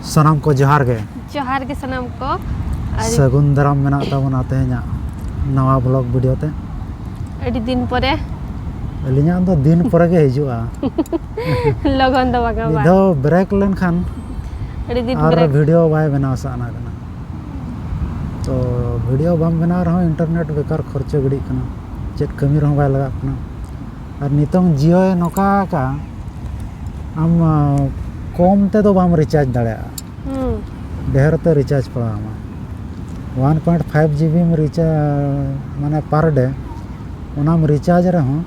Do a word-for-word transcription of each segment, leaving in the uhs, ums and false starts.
ᱥᱟᱱᱟᱢ ᱠᱚ ᱡᱚᱦᱟᱨ ᱜᱮ᱾ ᱡᱚᱦᱟᱨ ᱜᱮ ᱥᱟᱱᱟᱢ ᱠᱚ᱾ ᱟᱹᱰᱤ ᱥᱟᱹᱜᱩᱱ ᱫᱟᱨᱟᱢ ᱢᱮᱱᱟᱜ ᱛᱟᱵᱚᱱᱟ ᱛᱮᱦᱮᱧᱟᱜ ᱱᱟᱣᱟ ᱵᱞᱚᱜ ᱵᱷᱤᱰᱤᱭᱳ ᱛᱮ᱾ ᱟᱹᱰᱤ ᱫᱤᱱ ᱯᱚᱨᱮ᱾ ᱟᱹᱞᱤᱧᱟᱜ ᱫᱚ ᱫᱤᱱ ᱯᱚᱨᱮ ᱜᱮ ᱦᱤᱡᱩᱜᱼᱟ᱾ ᱞᱚᱜᱚᱱ ᱫᱚ ᱵᱟᱝᱟ ᱢᱤᱫ ᱵᱟᱝ᱾ ᱫᱷᱟᱣ ᱵᱨᱮᱠ ᱞᱮᱱᱠᱷᱟᱱ ᱟᱹᱰᱤ ᱫᱤᱱ ᱟᱨ ᱵᱨᱮᱠ᱾ ᱵᱷᱤᱰᱤᱭᱳ ᱵᱟᱭ ᱵᱮᱱᱟᱣ ᱥᱟᱱᱟ ᱠᱟᱱᱟ᱾ ᱛᱚ ᱵᱷᱤᱰᱤᱭᱳ ᱵᱟᱢ ᱵᱮᱱᱟᱣ ᱨᱮᱦᱚᱸ ᱤᱱᱴᱟᱨᱱᱮᱴ ᱵᱮᱠᱟᱨ ᱠᱷᱚᱨᱪᱟ ᱜᱤᱰᱤᱜ ᱠᱟᱱᱟ, ᱪᱮᱫ ᱠᱟᱹᱢᱤ ᱨᱮᱦᱚᱸ ᱵᱟᱭ ᱞᱟᱜᱟᱜ ᱠᱟᱱᱟ᱾ ᱟᱨ ᱱᱤᱛᱚᱝ ᱡᱤᱭᱳᱭ ᱱᱚᱝᱠᱟ ᱟᱠᱟᱫᱼᱟ, ᱟᱢ ᱠᱚᱢ ᱛᱮᱫᱚ ᱵᱟᱢ ᱨᱤᱪᱟᱨᱡᱽ ᱫᱟᱲᱮᱭᱟᱜᱼᱟ᱾ ᱦᱩᱸ᱾ ᱰᱷᱮᱨ ᱛᱮ ᱨᱤᱪᱟᱨᱡᱽ ᱯᱟᱲᱟᱣ ᱟᱢᱟ᱾ ᱚᱣᱟᱱ ᱯᱚᱭᱮᱱᱴ ᱯᱷᱟᱭᱤᱵᱷ ᱡᱤᱵᱤᱢ ᱨᱤᱪᱟᱨᱡᱽ, ᱢᱟᱱᱮ ᱯᱟᱨ ᱰᱮ, ᱚᱱᱟᱢ ᱨᱤᱪᱟᱨᱡᱽ ᱨᱮᱦᱚᱸ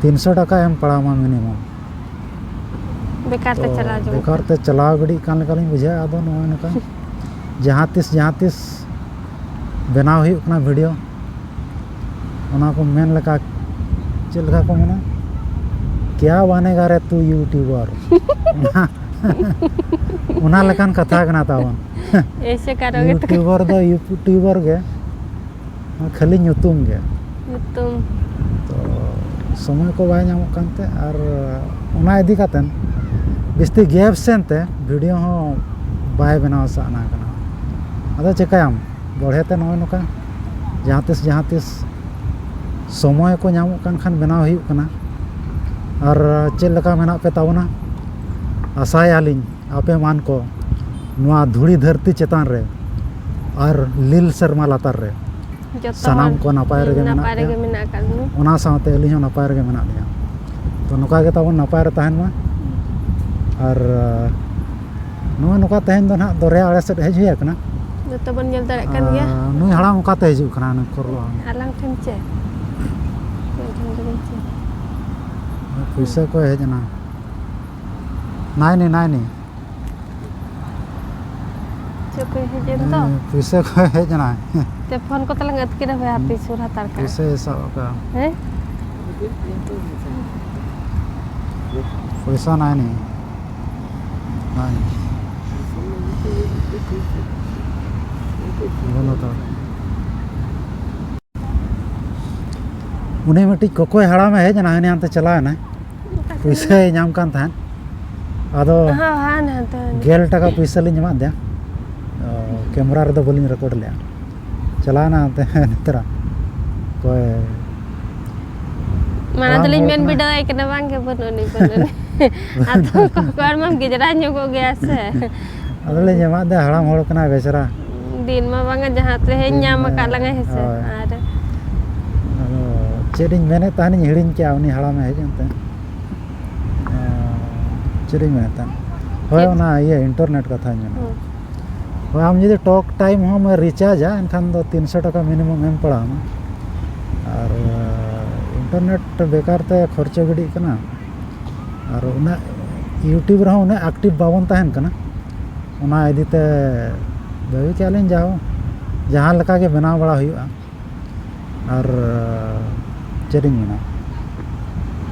ᱛᱤᱱᱥᱚ ᱴᱟᱠᱟ ᱮᱢ ᱯᱟᱲᱟᱣ ᱟᱢᱟ ᱢᱤᱱᱤᱢᱟᱢ᱾ ᱵᱮᱠᱟᱨ ᱛᱮ ᱛᱚ ᱪᱟᱞᱟᱣ ᱡᱚᱝ ᱵᱮᱠᱟᱨ ᱠᱟᱱᱟ᱾ ᱛᱮ ᱪᱟᱞᱟᱣ ᱜᱤᱰᱤᱜ ᱠᱟᱱ ᱞᱮᱠᱟᱞᱤᱧ ᱵᱩᱡᱷᱟᱹᱣᱟ᱾ ᱟᱫᱚ ᱱᱚᱜᱼᱚᱭ ᱱᱚᱝᱠᱟ ᱡᱟᱦᱟᱸ ᱛᱤᱥ ᱡᱟᱦᱟᱸ ᱛᱤᱥ ᱵᱮᱱᱟᱣ ᱦᱩᱭᱩᱜ ᱠᱟᱱᱟ ᱵᱷᱤᱰᱤᱭᱳ᱾ ᱚᱱᱟ ᱠᱚ ᱢᱮᱱ ᱞᱮᱠᱟ, ᱪᱮᱫ ᱞᱮᱠᱟ ᱠᱚ ᱢᱮᱱᱟ, "ᱠᱮᱭᱟ ᱵᱟᱱᱮᱜᱟ ᱨᱮ ᱛᱩ ᱭᱩᱴᱩᱵᱟᱨ?" ᱚᱱᱟ, ᱚᱱᱟ ᱞᱮᱠᱟᱱ ᱠᱟᱛᱷᱟ ᱠᱟᱱᱟ ᱛᱟᱵᱚᱱ᱾ ᱮᱭᱥᱮ ᱠᱟᱨᱚᱜᱮ ᱛᱚ᱾ ᱭᱩᱴᱩᱵᱟᱨ ᱫᱚ ᱭᱩᱴᱩᱵᱟᱨ ᱜᱮ, ᱠᱷᱟᱹᱞᱤ ᱧᱩᱛᱩᱢ ᱜᱮ᱾ ᱧᱩᱛᱩᱢ᱾ ᱛᱚ ᱥᱚᱢᱚᱭ ᱠᱚ ᱵᱟᱭ ᱧᱟᱢᱚᱜ ᱠᱟᱱᱛᱮ, ᱟᱨ ᱚᱱᱟ ᱤᱫᱤ ᱠᱟᱛᱮᱱ ᱵᱤᱥᱛᱤ ᱜᱮᱯᱥ ᱮᱱᱛᱮ ᱵᱷᱤᱰᱤᱭᱳ ᱦᱚᱸ ᱵᱟᱭ ᱵᱮᱱᱟᱣ ᱥᱟᱱᱟ ᱠᱟᱱᱟ᱾ ᱟᱫᱚ ᱪᱮᱠᱟᱭᱟᱢ, ᱵᱚᱲᱦᱮ ᱛᱮ ᱱᱚᱜᱼᱚᱭ ᱱᱚᱝᱠᱟ ᱡᱟᱦᱟᱸ ᱛᱤᱥ ᱡᱟᱦᱟᱸ ᱛᱤᱥ ᱥᱚᱢᱚᱭ ᱠᱚ ᱧᱟᱢᱚᱜ ᱠᱟᱱ ᱠᱷᱟᱱ ᱵᱮᱱᱟᱣ ᱦᱩᱭᱩᱜ ᱠᱟᱱᱟ᱾ ᱟᱨ ᱪᱮᱫ ᱞᱮᱠᱟ ᱢᱮᱱᱟᱜ ᱯᱮ ᱛᱟᱵᱚᱱᱟ? ᱟᱥᱟᱭᱟᱞᱤᱧ ᱟᱯᱮ ᱢᱟᱱ ᱠᱚ ᱱᱚᱣᱟ ᱫᱷᱩᱲᱤ ᱫᱷᱟᱹᱨᱛᱤ ᱪᱮᱛᱟᱱ ᱨᱮ ᱟᱨ ᱞᱤᱞ ᱥᱮᱨᱢᱟ ᱞᱟᱛᱟᱨ ᱨᱮ ᱡᱚᱛᱚ ᱥᱟᱱᱟᱢ ᱦᱚᱲ ᱠᱚ ᱱᱟᱯᱟᱭ ᱨᱮᱜᱮ ᱱᱟᱯᱟᱭ ᱢᱮᱱᱟᱜ ᱨᱮᱜᱮ ᱯᱮᱭᱟ᱾ ᱢᱮᱱᱟᱜ ᱟᱠᱟᱫ ᱵᱚᱱᱟ᱾ ᱚᱱᱟ ᱥᱟᱶᱛᱮ ᱟᱹᱞᱤᱧ ᱦᱚᱸ ᱱᱟᱯᱟᱭ ᱨᱮᱜᱮ ᱢᱮᱱᱟᱜ ᱞᱤᱧᱟ᱾ ᱛᱚ ᱱᱚᱝᱠᱟ ᱜᱮ ᱛᱟᱵᱚᱱ ᱱᱟᱯᱟᱭ ᱨᱮ ᱛᱟᱦᱮᱱ ᱢᱟ᱾ ᱟᱨ ᱱᱚᱜᱼᱚᱭ ᱱᱚᱝᱠᱟ ᱛᱮᱦᱮᱧ ᱫᱚ ᱱᱟᱦᱟᱜ ᱫᱚᱨᱭᱟ ᱟᱲᱮ ᱥᱮᱫ ᱦᱮᱡ ᱦᱩᱭ ᱟᱠᱟᱱᱟ᱾ ᱡᱚᱛᱚ ᱵᱚᱱ ᱧᱮᱞ ᱫᱟᱲᱮᱭᱟᱜ ᱠᱟᱱ ᱜᱮᱭᱟ᱾ ᱟᱨ ᱱᱩᱭ ᱦᱟᱲᱟᱢ ᱚᱠᱟᱛᱮ ᱦᱤᱡᱩᱜ ᱠᱟᱱᱟ? ᱱᱩᱭ ᱠᱚᱨᱞᱚ ᱦᱟᱲᱟᱢ᱾ ᱟᱞᱟᱝ ᱴᱷᱮᱱ ᱪᱮ? ᱱᱩᱭ ᱴᱷᱮᱱ ᱫᱚ ᱵᱟᱝ ᱪᱮ? ᱯᱩᱭᱥᱟᱹ ᱠᱚᱭ ᱦᱮᱡ ᱮᱱᱟ᱾ ᱱᱟᱭᱱᱤ, ᱱᱟᱭᱱᱤ᱾ ᱪᱮᱫ ᱠᱚᱭ ᱦᱮᱡ ᱮᱱ ᱫᱚ? ᱦᱮᱸ, ᱯᱩᱭᱥᱟᱹ ᱠᱚᱭ ᱦᱮᱡ ᱮᱱᱟ᱾ ᱛᱮ ᱯᱷᱳᱱ ᱠᱚ ᱛᱟᱞᱟᱝ ᱟᱹᱛᱠᱤᱨ ᱦᱩᱭ ᱦᱟᱯᱮ ᱥᱩᱨ ᱦᱟᱛᱟᱲ ᱠᱟᱜᱼᱟ᱾ ᱯᱩᱭᱥᱟᱹᱭ ᱥᱟᱵ ᱟᱠᱟᱫᱼᱟ᱾ ᱦᱮᱸ? ᱯᱚᱭᱥᱟ ᱱᱟᱭᱱᱤ᱾ ᱱᱟᱭᱱᱤ᱾ ᱵᱚᱱᱫᱚ ᱦᱟᱛᱟᱲ᱾ ᱩᱱᱤ ᱢᱤᱫᱴᱤᱡ ᱠᱚᱠᱚᱭ ᱦᱟᱲᱟᱢᱮ ᱦᱮᱡ ᱮᱱᱟ, ᱦᱟᱹᱱᱤ ᱦᱟᱱᱛᱮ ᱪᱟᱞᱟᱣ ᱮᱱᱟᱭ᱾ ᱯᱩᱭᱥᱟᱹᱭ ᱧᱟᱢ ᱠᱟᱱ ᱛᱟᱦᱮᱸᱫ᱾ ᱟᱫᱚ ᱦᱚᱸ ᱦᱟᱱ ᱦᱟᱱᱛᱮ ᱜᱮᱞ ᱴᱟᱠᱟ ᱯᱩᱭᱥᱟᱹ ᱞᱤᱧ ᱮᱢᱟᱫ ᱫᱮᱭᱟ᱾ ᱚ, ᱠᱮᱢᱨᱟ ᱨᱮᱫᱚ ᱵᱟᱹᱞᱤᱧ ᱨᱮᱠᱚᱨᱰ ᱞᱮᱫᱼᱟ᱾ ᱪᱟᱞᱟᱣᱱᱟ ᱦᱟᱱᱛᱮ ᱱᱮᱛᱟᱨ ᱚᱠᱚᱭ ᱢᱟᱲᱟᱝ ᱦᱟᱲᱟᱢ ᱫᱚᱞᱤᱧ ᱦᱚᱲ ᱢᱮᱱ ᱠᱟᱱᱟᱭ᱾ ᱵᱤᱰᱟᱹᱣ ᱟᱭ ᱠᱟᱱᱟ, ᱵᱟᱝ ᱜᱮ ᱵᱟᱹᱱᱩᱜ ᱟᱹᱱᱤᱡ ᱵᱟᱹᱱᱩᱜ ᱟᱹᱱᱤᱡ᱾ ᱟᱫᱚ ᱠᱚᱠᱚᱭ ᱢᱟᱢ ᱜᱮᱡᱽᱨᱟ ᱧᱚᱜᱚᱜ ᱜᱮᱭᱟ ᱥᱮ᱾ ᱟᱫᱚᱞᱤᱧ ᱮᱢᱟᱫ ᱫᱮᱭᱟ, ᱦᱟᱲᱟᱢ ᱦᱚᱲ ᱠᱟᱱᱟᱭ ᱵᱮᱪᱟᱨᱟ᱾ ᱫᱤᱱ ᱢᱟ ᱵᱟᱝᱟ ᱡᱟᱦᱟᱸ ᱛᱮᱦᱮᱧ ᱫᱤᱱ ᱧᱟᱢ ᱢᱟ, ᱟᱠᱟᱫ ᱞᱟᱝᱟ ᱦᱮᱸ ᱥᱮ᱾ ᱦᱳᱭ᱾ ᱟᱨ ᱟᱫᱚ ᱪᱮᱫ ᱤᱧ ᱢᱮᱱᱮᱫ ᱛᱟᱦᱮᱱᱤᱧ ᱦᱤᱲᱤᱧ ᱠᱮᱜᱼᱟ, ᱩᱱᱤ ᱦᱟᱲᱟᱢᱮ ᱦᱮᱡ ᱮᱱᱛᱮ᱾ ᱚ, ᱪᱮᱫ ᱤᱧ ᱢᱮᱱᱮᱫ ᱛᱟᱦᱮᱱ? ᱦᱳᱭ, ᱪᱮᱫ? ᱚᱱᱟ ᱤᱭᱟᱹ ᱤᱱᱴᱟᱨᱱᱮᱴ ᱠᱟᱛᱷᱟᱧ ᱢᱮᱱᱟ᱾ ᱦᱩᱸ᱾ ᱦᱳᱭ, ᱟᱢ ᱡᱩᱫᱤ ᱴᱚᱠ ᱴᱟᱭᱤᱢ ᱦᱚᱸᱢ ᱨᱤᱪᱟᱨᱡᱟ, ᱮᱱᱠᱷᱟᱱ ᱫᱚ ᱛᱤᱱᱥᱚ ᱴᱟᱠᱟ ᱢᱤᱱᱤᱢᱟᱢ ᱮᱢ ᱯᱟᱲᱟᱣᱟᱢᱟ᱾ ᱟᱨ ᱤᱱᱴᱟᱨᱱᱮᱴ ᱵᱮᱠᱟᱨ ᱛᱮ ᱠᱷᱚᱨᱪᱟ ᱜᱤᱰᱤᱜ ᱠᱟᱱᱟ᱾ ᱟᱨ ᱩᱱᱟᱹᱜ YouTube ᱨᱮᱦᱚᱸ ᱩᱱᱟᱹᱜ ᱮᱠᱴᱤᱵᱷ ᱵᱟᱵᱚᱱ ᱛᱟᱦᱮᱱ ᱠᱟᱱᱟ᱾ ᱚᱱᱟ ᱤᱫᱤ ᱛᱮ ᱵᱷᱟᱹᱵᱤ ᱠᱮᱜᱼᱟ ᱞᱤᱧ ᱡᱟᱦᱳ, ᱡᱟᱦᱟᱸ ᱞᱮᱠᱟ ᱜᱮ ᱵᱮᱱᱟᱣ ᱵᱟᱲᱟ ᱦᱩᱭᱩᱜᱼᱟ᱾ ᱟᱨ ᱪᱮᱫ ᱤᱧ ᱢᱮᱱᱟ?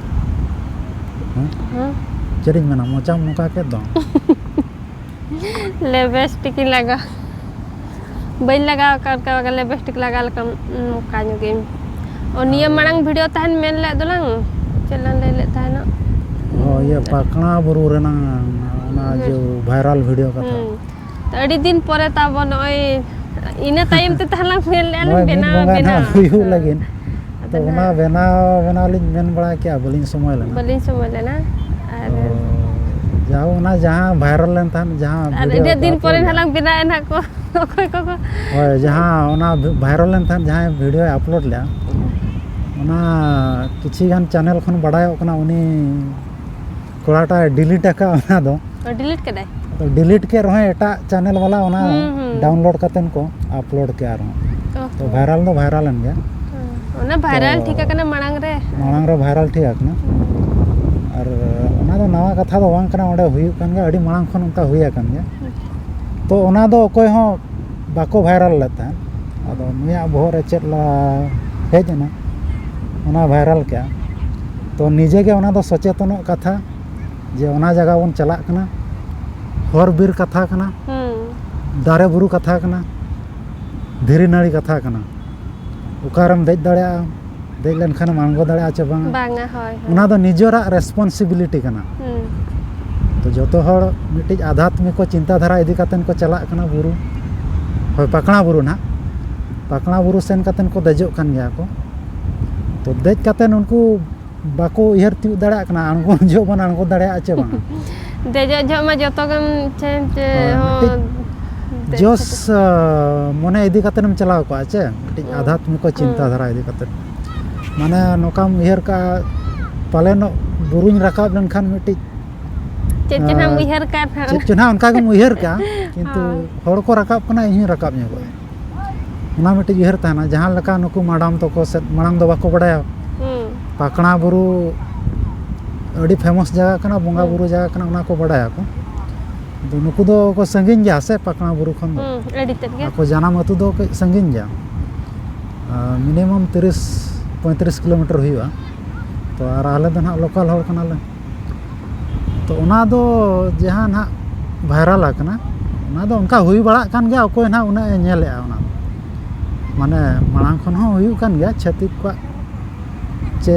ᱦᱮᱸ? ᱦᱩᱸ᱾ ᱪᱮᱫ ᱤᱧ ᱢᱮᱱᱟ? ᱢᱚᱪᱟᱢ ᱱᱚᱝᱠᱟ ᱠᱮᱫ ᱫᱚ᱾ ᱞᱤᱯᱤᱥᱴᱤᱠ ᱤᱧ ᱞᱟᱜᱟᱣ, ᱵᱟᱹᱧ ᱞᱟᱜᱟᱣ ᱟᱠᱟᱫ ᱚᱱᱠᱟ ᱞᱤᱯᱤᱥᱴᱤᱠ ᱞᱟᱜᱟᱣ ᱞᱮᱠᱟ ᱱᱚᱝᱠᱟ ᱧᱚᱜ ᱜᱮ᱾ ᱚ, ᱱᱤᱭᱟᱹ ᱟᱨ ᱢᱟᱲᱟᱝ ᱵᱷᱤᱰᱤᱭᱳ ᱛᱟᱦᱮᱱ ᱢᱮᱱ ᱞᱮᱫ ᱫᱚᱞᱟᱝ, ᱪᱮᱫ ᱞᱟᱝ ᱞᱟᱹᱭ ᱞᱮᱫ ᱛᱟᱦᱮᱱᱚᱜ? ᱚ, ᱤᱭᱟᱹ ᱯᱟᱠᱲᱟ ᱵᱩᱨᱩ ᱨᱮᱱᱟᱝ ᱚᱱᱟ ᱦᱩᱸ᱾ ᱡᱮ ᱵᱷᱟᱭᱨᱟᱞ ᱵᱷᱤᱰᱤᱭᱳ ᱠᱟᱛᱷᱟ᱾ ᱦᱩᱸ᱾ ᱛᱚ, ᱟᱹᱰᱤ ᱫᱤᱱ ᱯᱚᱨᱮ ᱛᱟᱵᱚ ᱱᱚᱜᱼᱚᱭ, ᱤᱱᱟᱹ ᱛᱟᱭᱚᱢ ᱛᱮ ᱛᱟᱦᱞᱮ ᱢᱮᱱ ᱞᱮᱫᱼᱟ ᱞᱤᱧ ᱱᱚᱜᱼᱚᱭ ᱢᱤᱫ ᱵᱮᱱᱟᱣ, ᱵᱚᱸᱜᱟ ᱵᱮᱱᱟᱣ᱾ ᱱᱟᱦᱟᱜ ᱦᱩᱭᱩᱜ ᱞᱟᱹᱜᱤᱫ᱾ ᱟᱫᱚ ᱛᱚ, ᱚᱱᱟ ᱱᱟᱦᱟᱜ ᱵᱮᱱᱟᱣ, ᱵᱮᱱᱟᱣ ᱞᱤᱧ ᱢᱮᱱ ᱵᱟᱲᱟ ᱠᱮᱜᱼᱟ, ᱵᱟᱹᱞᱤᱧ ᱥᱚᱢᱚᱭ ᱞᱮᱱᱟ᱾ ᱵᱟᱹᱞᱤᱧ ᱥᱚᱢᱚᱭ ᱞᱮᱱᱟ᱾ ᱟᱨ ᱛᱚ, ᱡᱟᱦᱳ, ᱚᱱᱟ ᱡᱟᱦᱟᱸ ᱵᱷᱟᱭᱨᱟᱞ ᱞᱮᱱ ᱛᱟᱦᱮᱸᱫ, ᱡᱟᱦᱟᱸ ᱟᱨ ᱵᱷᱤᱰᱤᱭᱳ ᱤᱱᱟᱹᱜ ᱠᱚ ᱫᱤᱱ ᱯᱚᱨᱮ ᱟᱯᱞᱳᱰ ᱱᱟᱦᱟᱜ ᱞᱮᱫᱼᱟ᱾ ᱞᱟᱝ ᱵᱮᱱᱟᱣ ᱮᱱᱟ ᱠᱚ, ᱚᱠᱚᱭ ᱠᱚᱠᱚ᱾ ᱦᱳᱭ, ᱡᱟᱦᱟᱸ ᱚᱱᱟ ᱵᱷᱟᱭᱨᱟᱞ ᱞᱮᱱ ᱛᱟᱦᱮᱸᱫ, ᱡᱟᱦᱟᱸᱭ ᱵᱷᱤᱰᱤᱭᱳᱭ ᱟᱯᱞᱳᱰ ᱞᱮᱫᱼᱟ, ᱚᱱᱟ ᱠᱤᱪᱷᱤ ᱜᱟᱱ ᱪᱮᱱᱮᱞ ᱠᱷᱚᱱ ᱵᱟᱰᱟᱭᱚᱜ ᱠᱟᱱᱟ, ᱩᱱᱤ ᱠᱚᱲᱟᱴᱟᱜ ᱰᱤᱞᱤᱴ ᱟᱠᱟᱫ ᱚᱱᱟ ᱫᱚ᱾ ᱰᱤᱞᱤᱴ ᱠᱮᱫᱟᱭ? ᱟᱫᱚ ᱰᱤᱞᱤᱴ ᱠᱮᱫ ᱨᱮᱦᱚᱸᱭ ᱮᱴᱟᱜ ᱪᱮᱱᱮᱞ ᱵᱟᱞᱟ ᱚᱱᱟ ᱦᱩᱸ, ᱦᱩᱸ᱾ ᱰᱟᱣᱩᱱᱞᱳᱰ ᱠᱟᱛᱮᱱ ᱠᱚ ᱟᱯᱞᱳᱰ ᱠᱮᱫᱼᱟ ᱟᱨᱦᱚᱸ᱾ ᱚ ᱛᱚ, ᱦᱚᱸ᱾ ᱵᱷᱟᱭᱨᱟᱞ ᱫᱚ ᱵᱷᱟᱭᱨᱟᱞ ᱮᱱ ᱜᱮᱭᱟ᱾ ᱦᱩᱸ᱾ ᱚᱱᱟ ᱵᱷᱟᱭᱨᱟᱞ ᱛᱚ, ᱴᱷᱤᱠ ᱟᱠᱟᱱᱟ ᱢᱟᱲᱟᱝ ᱨᱮ᱾ ᱢᱟᱲᱟᱝ ᱨᱮ ᱵᱷᱟᱭᱨᱟᱞ ᱴᱷᱤᱠ ᱟᱠᱟᱱᱟ᱾ ᱟᱨ ᱚᱱᱟ ᱫᱚ ᱱᱟᱣᱟ ᱠᱟᱛᱷᱟ ᱫᱚ ᱵᱟᱝ ᱠᱟᱱᱟ, ᱚᱸᱰᱮ ᱦᱩᱭᱩᱜ ᱠᱟᱱ ᱜᱮᱭᱟ, ᱟᱹᱰᱤ ᱢᱟᱲᱟᱝ ᱠᱷᱚᱱ ᱚᱱᱠᱟ ᱦᱩᱭ ᱟᱠᱟᱱ ᱜᱮᱭᱟ᱾ ᱛᱚ, ᱚᱱᱟ ᱫᱚ ᱚᱠᱚᱭ ᱦᱚᱸ ᱵᱟᱠᱚ ᱵᱷᱟᱭᱨᱟᱞ ᱞᱮᱫ ᱛᱟᱦᱮᱸᱫ᱾ ᱟᱫᱚ ᱱᱩᱭᱟᱜ ᱵᱚᱦᱚᱜ ᱨᱮ ᱪᱮᱫ ᱞᱟ ᱦᱮᱡ ᱮᱱᱟ, ᱚᱱᱟ ᱵᱷᱟᱭᱨᱟᱞ ᱠᱮᱜᱼᱟ᱾ ᱛᱚ, ᱱᱤᱡᱮ ᱜᱮ ᱚᱱᱟ ᱫᱚ ᱥᱚᱪᱮᱛᱚᱱᱚᱜ ᱠᱟᱛᱷᱟ, ᱡᱮ ᱚᱱᱟ ᱡᱟᱭᱜᱟ ᱵᱚᱱ ᱪᱟᱞᱟᱜ ᱠᱟᱱᱟ, ᱦᱚᱨ ᱵᱤᱨ ᱠᱟᱛᱷᱟ ᱠᱟᱱᱟ, ᱦᱩᱸ᱾ ᱫᱟᱨᱮ ᱵᱩᱨᱩ ᱠᱟᱛᱷᱟ ᱠᱟᱱᱟ, ᱫᱷᱤᱨᱤ ᱱᱟᱹᱲᱤ ᱠᱟᱛᱷᱟ ᱠᱟᱱᱟ᱾ ᱚᱠᱟᱨᱮᱢ ᱫᱮᱡ ᱫᱟᱲᱮᱭᱟᱜᱼᱟ, ᱫᱮᱡ ᱞᱮᱱᱠᱷᱟᱱᱮᱢ ᱟᱬᱜᱚ ᱫᱟᱲᱮᱭᱟᱜᱼᱟ ᱪᱮ ᱵᱟᱝᱟ, ᱵᱟᱝᱟ, ᱦᱳᱭ, ᱦᱳᱭ᱾ ᱚᱱᱟ ᱫᱚ ᱱᱤᱡᱮᱨᱟᱜ ᱨᱮᱥᱯᱚᱱᱥᱤᱵᱤᱞᱤᱴᱤ ᱠᱟᱱᱟ᱾ ᱦᱩᱸ᱾ ᱛᱚ ᱡᱚᱛᱚ ᱦᱚᱲ ᱢᱤᱫᱴᱤᱡ ᱟᱫᱷᱟᱛᱢᱤᱠ ᱪᱤᱱᱛᱟᱹ ᱫᱷᱟᱨᱟ ᱤᱫᱤ ᱠᱟᱛᱮᱫ ᱠᱚ ᱪᱟᱞᱟᱜ ᱠᱟᱱᱟ ᱵᱩᱨᱩ, ᱦᱳᱭ, ᱯᱟᱠᱲᱟ ᱵᱩᱨᱩ ᱱᱟᱦᱟᱜ᱾ ᱯᱟᱠᱲᱟ ᱵᱩᱨᱩ ᱥᱮᱱ ᱠᱟᱛᱮᱫ ᱠᱚ ᱫᱮᱡᱚᱜ ᱠᱟᱱ ᱜᱮᱭᱟ ᱠᱚ᱾ ᱛᱚ ᱫᱮᱡ ᱠᱟᱛᱮᱫ ᱩᱱᱠᱩ ᱵᱟᱠᱚ ᱩᱭᱦᱟᱹᱨ ᱛᱤᱭᱳᱜ ᱫᱟᱲᱮᱭᱟᱜ ᱠᱟᱱᱟ, ᱟᱬᱜᱚᱱ ᱡᱚᱦᱚᱜ ᱵᱚᱱ ᱟᱬᱜᱚ ᱫᱟᱲᱮᱭᱟᱜᱼᱟ ᱪᱮ ᱵᱟᱝᱟ᱾ ᱫᱮᱡᱚᱜ ᱡᱚᱦᱚᱜ ᱢᱟ ᱡᱚᱛᱚ ᱜᱮᱢ ᱪᱮ-, ᱪᱮ-, ᱦᱳᱭ, ᱦᱚᱸ, ᱢᱤᱫᱴᱤᱡ ᱫᱮᱡ ᱡᱚᱥ, ᱠᱟᱛᱮ᱾ ᱟᱸ, ᱢᱚᱱᱮ ᱤᱫᱤ ᱠᱟᱛᱮᱫ ᱮᱢ ᱪᱟᱞᱟᱣ ᱠᱚᱜᱼᱟ ᱪᱮ, ᱢᱤᱫᱴᱤᱡ ᱦᱩᱸ᱾ ᱟᱫᱷᱟᱛᱢᱤᱠ ᱪᱤᱱᱛᱟᱹ ᱦᱩᱸ᱾ ᱫᱷᱟᱨᱟ ᱤᱫᱤ ᱠᱟᱛᱮᱫ᱾ ᱢᱟᱱᱮ ᱱᱚᱝᱠᱟᱢ ᱩᱭᱦᱟᱹᱨ ᱠᱟᱜᱼᱟ, ᱯᱟᱞᱮᱱᱚᱜ ᱵᱩᱨᱩᱧ ᱨᱟᱠᱟᱵ ᱞᱮᱱᱠᱷᱟᱱ ᱢᱤᱫᱴᱤᱡ ᱪᱮᱫ ᱪᱮᱦᱨᱟᱢ ᱟᱨ ᱩᱭᱦᱟᱹᱨ ᱠᱟᱜ ᱠᱷᱟᱱ᱾ ᱪᱮᱫ ᱪᱮᱦᱨᱟ ᱚᱱᱠᱟ ᱜᱮᱢ ᱩᱭᱦᱟᱹᱨ ᱠᱟᱜᱼᱟ, ᱠᱤᱱᱛᱩ ᱦᱳᱭ᱾ ᱦᱚᱲ ᱠᱚ ᱨᱟᱠᱟᱵ ᱠᱟᱱᱟ, ᱤᱧ ᱦᱚᱸᱧ ᱨᱟᱠᱟᱵ ᱧᱚᱜᱚᱜᱼᱟ᱾ ᱚᱱᱟ ᱢᱤᱫᱴᱤᱡ ᱩᱭᱦᱟᱹᱨ ᱛᱟᱦᱮᱱᱟ, ᱡᱟᱦᱟᱸ ᱞᱮᱠᱟ ᱱᱩᱠᱩ ᱢᱟᱰᱟᱢ ᱛᱟᱠᱚ ᱥᱮ ᱢᱟᱲᱟᱝ ᱫᱚ ᱵᱟᱠᱚ ᱵᱟᱲᱟᱭᱟ᱾ ᱦᱩᱸ᱾ ᱯᱟᱠᱲᱟ ᱵᱩᱨᱩ ᱟᱹᱰᱤ famous ᱡᱟᱭᱜᱟ ᱠᱟᱱᱟ, ᱵᱚᱸᱜᱟ ᱦᱩᱸ᱾ ᱵᱩᱨᱩ ᱡᱟᱭᱜᱟ ᱠᱟᱱᱟ, ᱚᱱᱟ ᱠᱚ ᱵᱟᱲᱟᱭᱟᱠᱚ᱾ ᱟᱫᱚ ᱱᱩᱠᱩ ᱫᱚ ᱠᱚ ᱥᱟᱺᱜᱤᱧ ᱜᱮᱭᱟ ᱥᱮ ᱯᱟᱠᱲᱟ ᱵᱩᱨᱩ ᱠᱷᱚᱱ ᱫᱚ? ᱦᱩᱸ, ᱟᱹᱰᱤ ᱛᱮᱫ ᱜᱮ᱾ ᱟᱠᱚ ᱡᱟᱱᱟᱢ ᱟᱹᱛᱩ ᱫᱚ ᱠᱟᱹᱡ ᱥᱟᱺᱜᱤᱧ ᱜᱮᱭᱟ᱾ ᱟᱨ minimum ᱛᱤᱨᱤᱥ, ᱯᱚᱸᱭᱛᱨᱤᱥ ᱠᱤᱞᱳᱢᱤᱴᱟᱨ ᱦᱩᱭᱩᱜᱼᱟ᱾ ᱛᱚ ᱟᱨ ᱟᱞᱮ ᱫᱚ ᱱᱟᱦᱟᱜ local ᱦᱚᱲ ᱠᱟᱱᱟᱞᱮ᱾ ᱛᱚ ᱚᱱᱟ ᱫᱚ ᱡᱟᱦᱟᱸ ᱱᱟᱦᱟᱜ viral ᱟᱠᱟᱱᱟ, ᱚᱱᱟ ᱫᱚ ᱚᱱᱠᱟ ᱦᱩᱭ ᱵᱟᱲᱟᱜ ᱠᱟᱱ ᱜᱮᱭᱟ, ᱚᱠᱚᱭ ᱱᱟᱦᱟᱜ ᱩᱱᱟᱹᱜ ᱮ ᱧᱮᱞᱮᱜᱼᱟ ᱚᱱᱟ ᱫᱚ᱾ ᱢᱟᱱᱮ ᱢᱟᱲᱟᱝ ᱠᱷᱚᱱ ᱦᱚᱸ ᱦᱩᱭᱩᱜ ᱠᱟᱱ ᱜᱮᱭᱟ, ᱪᱷᱟᱹᱛᱤᱠ ᱠᱚᱣᱟᱜ ᱪᱮ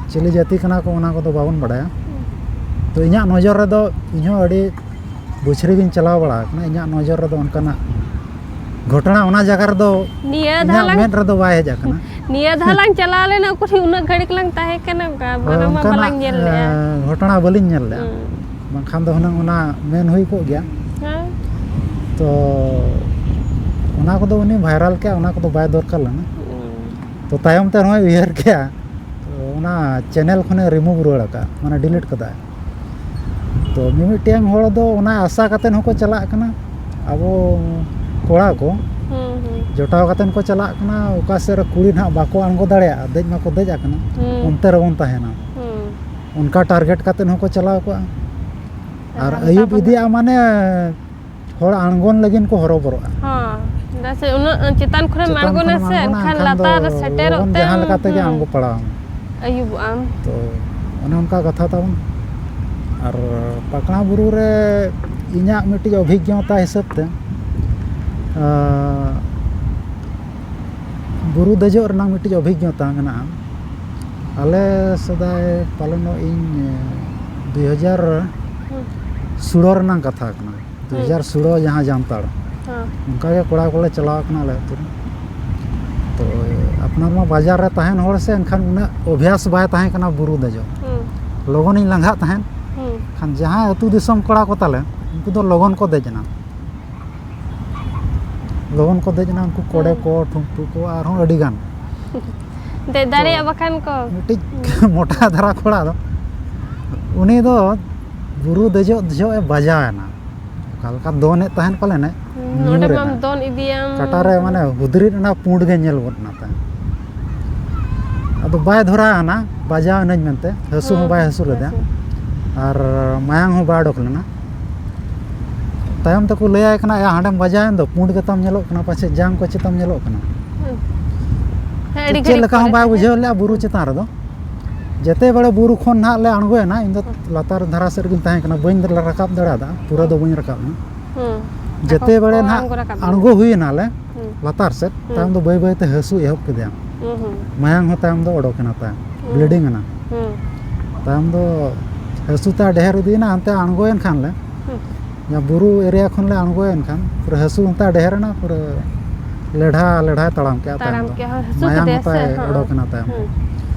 ᱪᱤᱞᱤ ᱡᱟᱹᱛᱤ ᱠᱟᱱᱟ ᱠᱚ, ᱚᱱᱟ ᱠᱚᱫᱚ ᱵᱟᱵᱚᱱ ᱵᱟᱲᱟᱭᱟ᱾ ᱛᱚ ᱤᱧᱟᱹᱜ ᱱᱚᱡᱚᱨ ᱨᱮᱫᱚ, ᱤᱧᱦᱚᱸ ᱟᱹᱰᱤ ᱵᱚᱪᱷᱚᱨ ᱜᱤᱧ ᱪᱟᱞᱟᱣ ᱵᱟᱲᱟ ᱟᱠᱟᱱᱟ, ᱤᱧᱟᱹᱜ ᱱᱚᱡᱚᱨ ᱨᱮᱫᱚ ᱚᱱᱠᱟᱱᱟᱜ ᱜᱷᱚᱴᱚᱱᱟ ᱚᱱᱟ ᱡᱟᱭᱜᱟ ᱨᱮᱫᱚ ᱱᱤᱭᱟᱹ ᱫᱷᱟᱣ ᱤᱧᱟᱹᱜ ᱞᱟᱝ ᱢᱮᱫ ᱨᱮᱫᱚ ᱵᱟᱭ ᱦᱮᱡ ᱟᱠᱟᱱᱟ᱾ ᱱᱤᱭᱟᱹ ᱫᱷᱟᱣ ᱞᱟᱝ ᱪᱟᱞᱟᱣ ᱞᱮᱱᱟ, ᱩᱠᱩᱨ ᱩᱱᱟᱹᱜ ᱜᱷᱟᱹᱲᱤᱡ ᱞᱟᱝ ᱛᱟᱦᱮᱸ ᱠᱟᱱᱟ, ᱚᱱᱠᱟ ᱦᱳᱭ, ᱵᱟᱨᱚ ᱢᱟ ᱚᱱᱠᱟᱱᱟᱜ, ᱵᱟᱞᱟᱝ ᱧᱮᱞ ᱞᱮᱜᱼᱟ᱾ ᱮ, ᱜᱷᱚᱴᱚᱱᱟ ᱵᱟᱹᱞᱤᱧ ᱧᱮᱞ ᱞᱮᱜᱼᱟ᱾ ᱦᱩᱸ᱾ ᱵᱟᱝᱠᱷᱟᱱ ᱫᱚ ᱦᱩᱱᱟᱹᱝ ᱚᱱᱟ ᱢᱮᱱ ᱦᱩᱭ ᱠᱚᱜ ᱜᱮᱭᱟ᱾ ᱦᱮᱸ᱾ ᱛᱚ ᱚᱱᱟ ᱠᱚᱫᱚ ᱩᱱᱤ viral ᱠᱮᱜᱼᱟ, ᱚᱱᱟ ᱠᱚᱫᱚ ᱵᱟᱭ ᱫᱚᱨᱠᱟᱨ ᱞᱮᱱᱟ᱾ ᱦᱩᱸ᱾ ᱛᱚ ᱛᱟᱭᱚᱢ ᱛᱮ ᱱᱚᱜᱼᱚᱭ ᱩᱭᱦᱟᱹᱨ ᱠᱮᱜᱼᱟ, ᱛᱚ ᱚᱱᱟ channel ᱠᱷᱚᱱᱮ remove ᱨᱩᱣᱟᱹᱲ ᱟᱠᱟᱫᱼᱟ, ᱢᱟᱱᱮ delete ᱠᱟᱫᱟᱭ᱾ ᱛᱚ ᱢᱤᱢᱤᱫᱴᱟᱝ ᱦᱚᱲ ᱫᱚ ᱚᱱᱟ ᱟᱥᱟ ᱠᱟᱛᱮᱫ ᱦᱚᱸᱠᱚ ᱪᱟᱞᱟᱜ ᱠᱟᱱᱟ, ᱟᱵᱚ ᱠᱚᱲᱟ ᱠᱚ ᱦᱩᱸ, ᱦᱩᱸ᱾ ᱡᱚᱴᱟᱣ ᱠᱟᱛᱮᱫ ᱠᱚ ᱪᱟᱞᱟᱜ ᱠᱟᱱᱟ, ᱚᱠᱟ ᱥᱮᱫ ᱨᱮ ᱠᱩᱲᱤ ᱱᱟᱦᱟᱜ ᱵᱟᱠᱚ ᱟᱬᱜᱚ ᱫᱟᱲᱮᱭᱟᱜᱼᱟ, ᱫᱮᱡ ᱢᱟᱠᱚ ᱫᱮᱡ ᱟᱠᱟᱱᱟ, ᱦᱩᱸ᱾ ᱚᱱᱛᱮ ᱨᱮᱵᱚᱱ ᱛᱟᱦᱮᱱᱟ᱾ ᱦᱩᱸ᱾ ᱚᱱᱠᱟ target ᱠᱟᱛᱮᱫ ᱦᱚᱸᱠᱚ ᱪᱟᱞᱟᱣ ᱠᱚᱜᱼᱟ᱾ ᱟᱨ ᱟᱨ ᱟᱹᱭᱩᱵ ᱚᱱᱠᱟ ᱤᱫᱤᱜᱼᱟ, ᱢᱟᱱᱮ ᱦᱚᱲ ᱟᱬᱜᱚᱱ ᱞᱟᱹᱜᱤᱫ ᱠᱚ ᱦᱚᱨᱚᱵᱚᱨᱚᱜᱼᱟ᱾ ᱦᱚᱸ, ᱪᱮᱫᱟᱜ ᱥᱮ ᱩᱱᱟᱹᱜ ᱪᱮᱛᱟᱱ ᱪᱮᱛᱟᱱ ᱠᱷᱚᱱᱮᱢ ᱠᱷᱚᱱᱮᱢ ᱟᱬᱜᱚᱱᱟ ᱥᱮ, ᱟᱬᱜᱚᱱᱟ, ᱮᱱᱠᱷᱟᱱ ᱮᱱᱠᱷᱟᱱ ᱫᱚ ᱞᱟᱛᱟᱨ ᱥᱮᱴᱮᱨᱚᱜ ᱞᱚᱜᱚᱱ ᱛᱮᱢ, ᱡᱟᱦᱟᱸ ᱞᱮᱠᱟ ᱛᱮᱜᱮ ᱦᱩᱸ, ᱟᱬᱜᱚ ᱯᱟᱲᱟᱣ ᱟᱢᱟ᱾ ᱟᱹᱭᱩᱵᱚᱜ ᱟᱢ᱾ ᱛᱚ ᱚᱱᱮ ᱚᱱᱠᱟ ᱠᱟᱛᱷᱟ ᱛᱟᱵᱚᱱ᱾ ᱟᱨ ᱯᱟᱠᱲᱟ ᱵᱩᱨᱩ ᱨᱮ ᱤᱧᱟᱹᱜ ᱢᱤᱫᱴᱤᱡ ᱚᱵᱷᱤᱜᱽᱜᱚᱛᱟ ᱦᱤᱥᱟᱹᱵ ᱛᱮ, ᱟᱸ, ᱵᱩᱨᱩ ᱫᱮᱡᱚᱜ ᱨᱮᱱᱟᱜ ᱢᱤᱫᱴᱤᱡ ᱚᱵᱷᱤᱜᱽᱜᱚᱛᱟ ᱢᱮᱱᱟᱜᱼᱟ᱾ ᱟᱞᱮ ᱥᱮᱫᱟᱭ ᱯᱟᱞᱮᱱᱚᱜ ᱤᱧ, ᱮ, ᱫᱩᱭ ᱦᱟᱡᱟᱨ ᱥᱩᱲᱟᱹ ᱨᱮᱱᱟᱝ ᱠᱟᱛᱷᱟ ᱠᱟᱱᱟ, ᱫᱩ ᱦᱟᱡᱟᱨ ᱥᱩᱲᱟᱹ ᱡᱟᱦᱟᱸ ᱡᱟᱱᱛᱟᱲ, ᱦᱮᱸ᱾ ᱚᱱᱠᱟ ᱜᱮ ᱠᱚᱲᱟ ᱠᱚᱞᱮ ᱪᱟᱞᱟᱣ ᱠᱟᱱᱟ ᱟᱞᱮ ᱟᱹᱛᱩ ᱨᱮ᱾ ᱛᱚ ᱟᱯᱱᱟᱨ ᱢᱟ ᱵᱟᱡᱟᱨ ᱨᱮ ᱛᱟᱦᱮᱱ ᱦᱚᱲ ᱥᱮ, ᱮᱱᱠᱷᱟᱱ ᱩᱱᱟᱹᱜ ᱚᱵᱷᱭᱟᱥ ᱵᱟᱭ ᱛᱟᱦᱮᱸ ᱠᱟᱱᱟ ᱵᱩᱨᱩ ᱫᱮᱡᱚᱜ᱾ ᱦᱩᱸ᱾ ᱞᱚᱜᱚᱱᱤᱧ ᱞᱟᱸᱜᱷᱟᱜ ᱛᱟᱦᱮᱸᱫ᱾ ᱦᱩᱸ᱾ ᱠᱷᱟᱱ ᱡᱟᱦᱟᱸ ᱟᱹᱛᱩ ᱫᱤᱥᱚᱢ ᱠᱚᱲᱟ ᱠᱚ ᱛᱟᱞᱮ, ᱩᱱᱠᱩ ᱫᱚ ᱞᱚᱜᱚᱱ ᱠᱚ ᱫᱮᱡ ᱮᱱᱟ᱾ ᱞᱚᱜᱚᱱ ᱠᱚ ᱫᱮᱡ ᱮᱱᱟ, ᱩᱱᱠᱩ ᱠᱚᱲᱮ ᱦᱩᱸ᱾ ᱠᱚ, ᱴᱷᱩᱢᱯᱩ ᱠᱚ, ᱟᱨᱦᱚᱸ ᱟᱹᱰᱤ ᱜᱟᱱ᱾ ᱫᱮᱡ ᱫᱟᱲᱮᱭᱟᱜ ᱛᱚ ᱵᱟᱠᱷᱟᱱ ᱠᱚ᱾ ᱢᱤᱫᱴᱤᱡ ᱦᱩᱸ᱾ ᱢᱚᱴᱟ ᱫᱷᱟᱨᱟ ᱠᱚᱲᱟ ᱫᱚ, ᱩᱱᱤ ᱫᱚ ᱵᱩᱨᱩ ᱫᱮᱡᱚᱜ ᱫᱮᱡᱚᱜ ᱮ ᱵᱟᱡᱟᱣ ᱮᱱᱟ᱾ ᱚᱠᱟ ᱞᱮᱠᱟ ᱫᱚᱱᱮᱫ ᱛᱟᱦᱮᱸᱫ ᱯᱟᱞᱮᱱ ᱮ, ᱦᱩᱸ, ᱧᱩᱨ ᱚᱸᱰᱮ ᱮᱱᱟ᱾ ᱢᱟᱢ ᱫᱚᱱ ᱤᱫᱤᱭᱟᱢ᱾ ᱠᱟᱴᱟ ᱨᱮ ᱢᱟᱱᱮ ᱦᱩᱫᱽᱨᱤᱫ ᱨᱮᱱᱟᱜ ᱯᱩᱸᱰ ᱜᱮ ᱧᱮᱞ ᱜᱚᱫ ᱮᱱᱟ ᱛᱟᱭ᱾ ᱟᱫᱚ ᱵᱟᱭ ᱫᱷᱚᱨᱟ ᱟᱱᱟ, ᱵᱟᱡᱟᱣ ᱮᱱᱟᱹᱧ ᱢᱮᱱᱛᱮ, ᱦᱟᱹᱥᱩ ᱦᱚᱸ ᱦᱩᱸ, ᱵᱟᱭ ᱦᱟᱹᱥᱩ ᱞᱮᱫᱮᱭᱟ᱾ ᱦᱟᱹᱥᱩ᱾ ᱟᱨ ᱢᱟᱭᱟᱝ ᱦᱚᱸ ᱵᱟᱭ ᱚᱰᱚᱠ ᱞᱮᱱᱟ᱾ ᱛᱟᱭᱚᱢ ᱛᱮᱠᱚ ᱞᱟᱹᱭᱟᱭ ᱠᱟᱱᱟ, "ᱭᱟ, ᱦᱟᱸᱰᱮᱢ ᱵᱟᱡᱟᱣᱮᱱ ᱫᱚ, ᱯᱩᱸᱰ ᱜᱮᱛᱟᱢ ᱧᱮᱞᱚᱜ ᱠᱟᱱᱟ, ᱯᱟᱪᱮᱫ ᱡᱟᱝ ᱠᱚ ᱪᱮᱛᱟᱢ ᱧᱮᱞᱚᱜ ᱠᱟᱱᱟ?" ᱦᱩᱸ᱾ ᱦᱮᱸ, ᱟᱹᱰᱤ ᱪᱮᱫ ᱜᱷᱟᱹᱲᱤᱡ ᱞᱮᱠᱟ ᱦᱚᱸ ᱯᱚᱨᱮ ᱵᱟᱭ ᱛᱟᱦᱮᱸ᱾ ᱵᱩᱡᱷᱟᱹᱣ ᱞᱮᱫᱼᱟ ᱵᱩᱨᱩ ᱪᱮᱛᱟᱱ ᱨᱮᱫᱚ᱾ ᱡᱮᱛᱮ ᱵᱮᱲᱮ ᱵᱩᱨᱩ ᱠᱷᱚᱱ ᱱᱟᱦᱟᱜ ᱞᱮ ᱟᱬᱜᱚᱭᱮᱱᱟ, ᱤᱧ ᱫᱚ ᱦᱩᱸ᱾ ᱞᱟᱛᱟᱨ ᱫᱷᱟᱨᱟ ᱥᱮᱫ ᱨᱮᱜᱤᱧ ᱛᱟᱦᱮᱸ ᱠᱟᱱᱟ, ᱵᱟᱹᱧ ᱨᱟᱠᱟᱵ ᱫᱟᱲᱮᱭᱟᱫᱟ, ᱯᱩᱨᱟᱹ ᱫᱚ ᱦᱩᱸ᱾ ᱵᱟᱹᱧ ᱨᱟᱠᱟᱵ ᱮᱱᱟ᱾ ᱦᱩᱸ᱾ ᱡᱮᱛᱮ ᱟᱠᱚ ᱵᱮᱲᱮ ᱠᱚ ᱱᱟᱦᱟᱜ ᱟᱬᱜᱚ ᱨᱟᱠᱟᱵ ᱮᱱᱟ᱾ ᱟᱬᱜᱚ ᱦᱩᱭᱮᱱᱟ ᱞᱮ ᱦᱩᱸ᱾ ᱞᱟᱛᱟᱨ ᱥᱮᱫ, ᱦᱩᱸ᱾ ᱛᱟᱭᱚᱢ ᱫᱚ ᱵᱟᱹᱭ ᱵᱟᱹᱭ ᱛᱮ ᱦᱟᱹᱥᱩ ᱮᱦᱚᱵ ᱠᱮᱫᱮᱭᱟ᱾ ᱦᱩᱸ, ᱦᱩᱸ᱾ ᱢᱟᱭᱟᱝ ᱦᱚᱸ ᱛᱟᱭᱚᱢ ᱫᱚ ᱚᱰᱚᱠ ᱮᱱᱟ ᱛᱟᱭᱚᱢ, ᱦᱩᱸ᱾ ᱵᱞᱤᱰᱤᱝ ᱮᱱᱟ᱾ ᱦᱩᱸ᱾ ᱛᱟᱭᱚᱢ ᱫᱚ ᱦᱟᱹᱥᱩ ᱛᱟᱭ ᱰᱷᱮᱨ ᱤᱫᱤᱭᱮᱱᱟ, ᱦᱟᱱᱛᱮ ᱟᱬᱜᱚᱭᱮᱱ ᱠᱷᱟᱱ ᱞᱮ, ᱦᱩᱸ᱾ ᱡᱟᱦᱟᱸ ᱵᱩᱨᱩ ᱮᱨᱤᱭᱟ ᱠᱷᱚᱱ ᱞᱮ ᱟᱬᱜᱚᱭᱮᱱ ᱠᱷᱟᱱ ᱯᱩᱨᱟᱹ ᱦᱟᱹᱥᱩ ᱦᱟᱱᱛᱮ ᱰᱷᱮᱨ ᱮᱱᱟ, ᱯᱩᱨᱟᱹ ᱞᱮᱰᱷᱟ ᱞᱮᱰᱷᱟᱭ ᱛᱟᱲᱟᱢ ᱠᱮᱜᱼᱟ ᱛᱟᱭᱚᱢ ᱛᱟᱲᱟᱢ ᱫᱚ᱾ ᱠᱮᱜᱼᱟ, ᱦᱳᱭ, ᱦᱟᱹᱥᱩ ᱢᱟᱭᱟᱝ ᱠᱮᱫᱮᱭᱟ ᱦᱚᱸ ᱥᱮ, ᱛᱟᱭ ᱦᱚᱸ᱾ ᱚᱰᱚᱠ ᱮᱱᱟ ᱛᱟᱭᱚᱢ᱾ ᱦᱩᱸ᱾